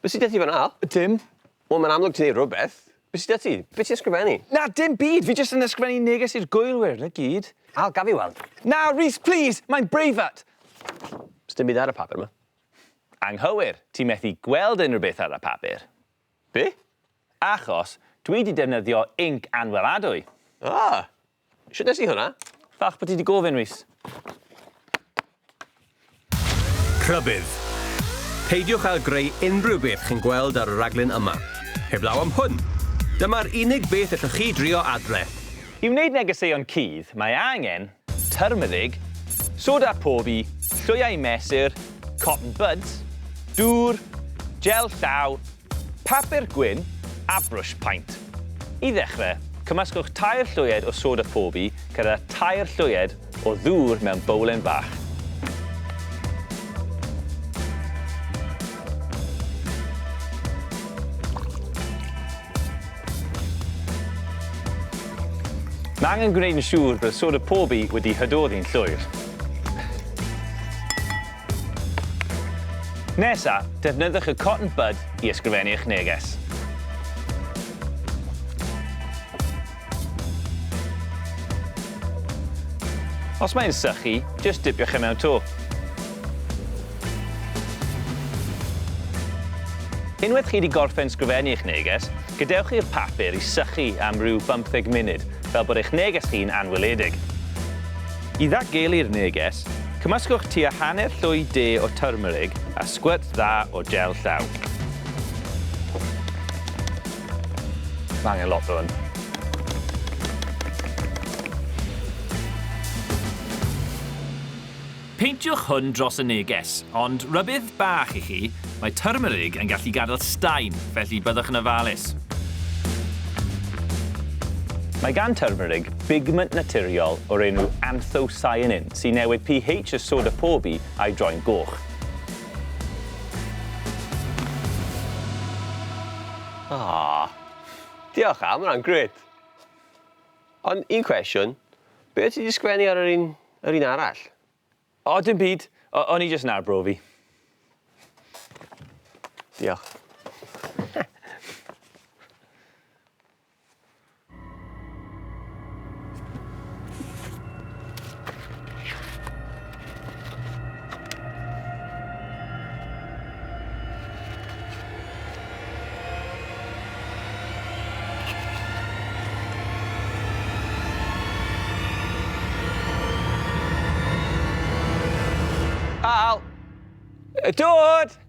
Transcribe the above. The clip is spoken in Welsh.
Be sy 'da ti fan 'na? Dim. Wel, mae'n amlwg ti'n neud rhywbeth. Be sy 'da ti? Be ti'n ysgrifennu? Na, dim byd! Fi jyst yn ysgrifennu neges i'r gwylwyr, 'na gyd. Al, gaf fi weld? Na, Rhys, plîs! Mae'n breifat! Sdim byd ar y papur 'ma. Anghywir! Ti methu gweld unrhyw beth ar y papur. Be? Achos dwi 'di defnyddio inc anweladwy. Ah! Shwt nes di hwnna? Falch bod ti 'di gofyn, Rhys. Rhybudd. Peidiwch â greu unrhyw beth chi'n gweld ar y rhaglen yma. Heblaw am hwn. Dyma'r unig beth allwch chi drio adre. I wneud negeseuon cudd, mae angen tyrmerig, soda pobi, llwyau mesur, cotton buds, dŵr, gel llaw, papur gwyn a brwsh paent. I ddechrau, cymysgwch tair llwyed o soda pobi gyda tair llwyed o ddŵr mewn bowlen fach. Mae angen gwneud yn siŵr bod y soda pobi wedi hydoddi'n llwyr. Nesa, defnyddiwch y cotton bud i ysgrifennu eich neges. Os mae'n sychu, jyst dipiwch e mewn to. Unwaith chi wedi gorffen sgrifennu eich neges, gadewch i'r papur i sychu am ryw bymtheg munud, fel bod eich neges chi'n anweledig. I ddatgelu'r neges, cymysgwch tua hanner llwy de o turmeric a sgwrt dda o gel llaw. Mae angen lot o hwn. Peintiwch hwn dros y neges, ond rhybudd bach i chi, mae turmeric yn gallu gadael staen, felly byddwch yn ofalus. Mae gan turmeric bigment naturiol o'r enw anthocyanin sy'n newid pH y soda pobi a'i droi'n goch. Aww. Diolch Al, ma' wnna'n grêt. Ond un cwestiwn, be' o't ti 'di sgwennu ar yr un yr un arall? O, dim byd. O- o'n i jyst yn arbrofi. Diolch. Al! Dod!